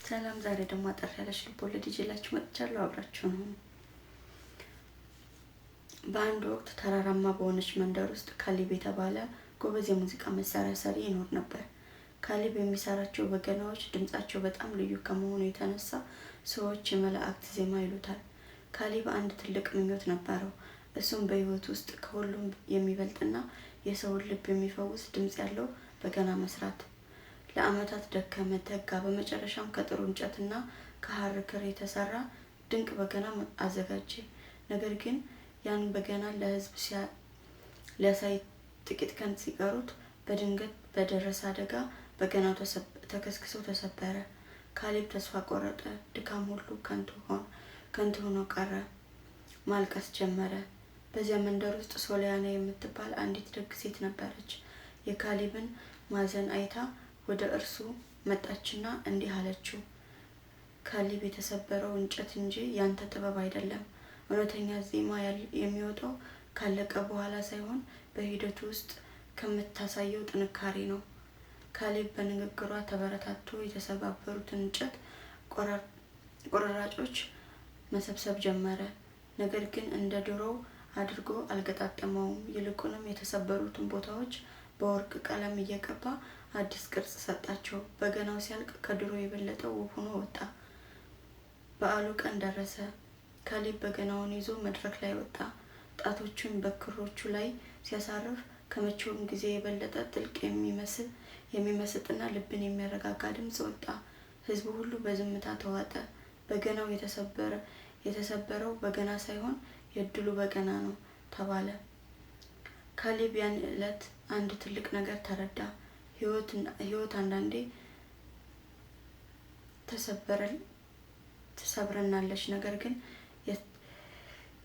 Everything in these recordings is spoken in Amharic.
ሰላም፣ ዛሬ ደግሞ አጠር ያለች ልቦለድ ይዤላችሁ መጥቻለሁ። አብራችሁ ነው። በአንድ ወቅት ተራራማ በሆነች መንደር ውስጥ ካሌብ የተባለ ጎበዝ የሙዚቃ መሳሪያ ሰሪ ይኖር ነበር። ካሌብ የሚሰራቸው በገናዎች ድምጻቸው በጣም ልዩ ከመሆኑ የተነሳ ሰዎች የመላእክት ዜማ ይሉታል። ካሌብ አንድ ትልቅ ምኞት ነበረው። እሱም በሕይወት ውስጥ ከሁሉም የሚበልጥና የሰውን ልብ የሚፈውስ ድምፅ ያለው በገና መስራት። ለዓመታት ደከመ፣ ተጋ። በመጨረሻም ከጥሩ እንጨትና ከሐር ክር የተሰራ ድንቅ በገና አዘጋጀ። ነገር ግን ያን በገና ለሕዝብ ሊያሳይ ጥቂት ቀን ሲቀሩት በድንገት በደረሰ አደጋ በገናው ተከስክሶ ተሰበረ። ካሌብ ተስፋ ቆረጠ። ድካም ሁሉ ከንቱ ሆኖ ቀረ። ማልቀስ ጀመረ። በዚያ መንደር ውስጥ ሶሊያና የምትባል አንዲት ደግ ሴት ነበረች። የካሌብን ማዘን አይታ ወደ እርሱ መጣችና እንዲህ አለችው፣ ካሌብ፣ የተሰበረው እንጨት እንጂ ያንተ ጥበብ አይደለም። እውነተኛ ዜማ የሚወጣው ካለቀ በኋላ ሳይሆን በሂደቱ ውስጥ ከምታሳየው ጥንካሬ ነው። ካሌብ በንግግሯ ተበረታቶ የተሰባበሩትን እንጨት ቁርራጮች መሰብሰብ ጀመረ። ነገር ግን እንደ ድሮው አድርጎ አልገጣጠመውም። ይልቁንም የተሰበሩትን ቦታዎች በወርቅ ቀለም እየቀባ አዲስ ቅርጽ ሰጣቸው። በገናው ሲያልቅ ከድሮ የበለጠ ውብ ሆኖ ወጣ። በዓሉ ቀን ደረሰ። ካሌብ በገናውን ይዞ መድረክ ላይ ወጣ። ጣቶቹን በክሮቹ ላይ ሲያሳርፍ ከመቼውም ጊዜ የበለጠ ጥልቅ የሚመስል የሚመስጥና ልብን የሚያረጋጋ ድምፅ ወጣ። ሕዝቡ ሁሉ በዝምታ ተዋጠ። በገናው የተሰበረው በገና ሳይሆን የእድሉ በገና ነው ተባለ። ካሌብ ያን ዕለት አንድ ትልቅ ነገር ተረዳ። ሕይወት አንዳንዴ ትሰብረናለች። ነገር ግን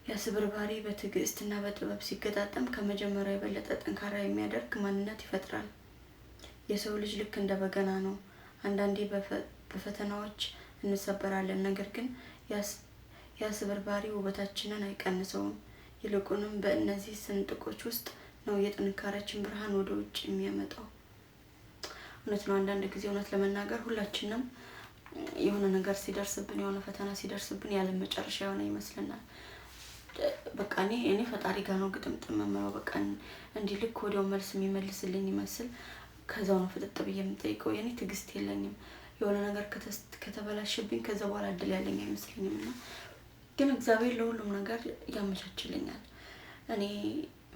ያ ስብርባሪ በትዕግስትና በጥበብ ሲገጣጠም ከመጀመሪያው የበለጠ ጠንካራ የሚያደርግ ማንነት ይፈጥራል። የሰው ልጅ ልክ እንደ በገና ነው። አንዳንዴ በፈተናዎች እንሰበራለን። ነገር ግን ያ ስብርባሪ ውበታችንን አይቀንሰውም። ይልቁንም በእነዚህ ስንጥቆች ውስጥ ነው የጥንካሬያችን ብርሃን ወደ ውጭ የሚያመጣው። እውነት ነው። አንዳንድ ጊዜ እውነት ለመናገር ሁላችንም የሆነ ነገር ሲደርስብን፣ የሆነ ፈተና ሲደርስብን ያለ መጨረሻ የሆነ ይመስለናል። በቃ እኔ ፈጣሪ ጋር ነው ግጥምጥም የምለው። በቃ እንዲህ ልክ ወዲያው መልስ የሚመልስልኝ ይመስል ከዛው ነው ፍጥጥ ብዬ የምጠይቀው። የኔ ትዕግስት የለኝም። የሆነ ነገር ከተበላሸብኝ ከዛ በኋላ እድል ያለኝ አይመስለኝም። እና ግን እግዚአብሔር ለሁሉም ነገር ያመቻችልኛል። እኔ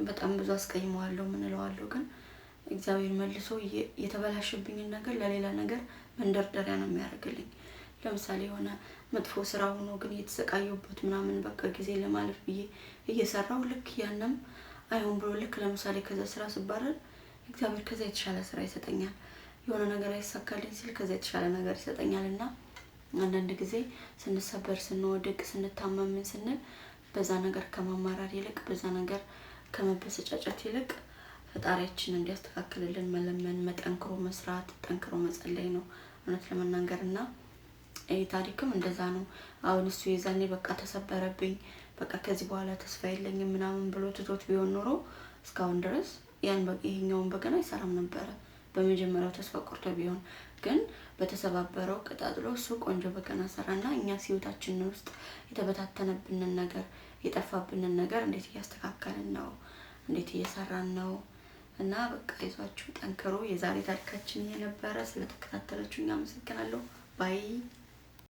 በጣም ብዙ አስቀይመዋለሁ፣ ምን እለዋለሁ፣ ግን እግዚአብሔር መልሶ የተበላሸብኝን ነገር ለሌላ ነገር መንደርደሪያ ነው የሚያደርግልኝ። ለምሳሌ የሆነ መጥፎ ስራ ሆኖ ግን እየተሰቃየሁበት ምናምን በቃ ጊዜ ለማለፍ ብዬ እየሰራው ልክ ያንም አይሆን ብሎ ልክ ለምሳሌ ከዛ ስራ ስባረር እግዚአብሔር ከዛ የተሻለ ስራ ይሰጠኛል። የሆነ ነገር አይሳካልኝ ሲል ከዛ የተሻለ ነገር ይሰጠኛል። እና አንዳንድ ጊዜ ስንሰበር፣ ስንወድቅ፣ ስንታመምን ስንል በዛ ነገር ከማማራር ይልቅ፣ በዛ ነገር ከመበሰጫጨት ይልቅ ፈጣሪያችን እንዲያስተካክልልን መለመን፣ መጠንክሮ መስራት፣ ጠንክሮ መጸለይ ነው እውነት ለመናገር። እና ይህ ታሪክም እንደዛ ነው። አሁን እሱ የዛኔ በቃ ተሰበረብኝ፣ በቃ ከዚህ በኋላ ተስፋ የለኝም ምናምን ብሎ ትቶት ቢሆን ኖሮ እስካሁን ድረስ ያን ይሄኛውን በገና አይሰራም ነበረ። በመጀመሪያው ተስፋ ቆርጦ ቢሆን ግን በተሰባበረው ቀጣጥሎ እሱ ቆንጆ በገና ሰራና እኛ ህይወታችንን ውስጥ የተበታተነብንን ነገር፣ የጠፋብንን ነገር እንዴት እያስተካከልን ነው? እንዴት እየሰራን ነው? እና በቃ ይዟችሁ ጠንክሮ። የዛሬ ታሪካችን የነበረ ስለተከታተላችሁ አመሰግናለሁ። Bye።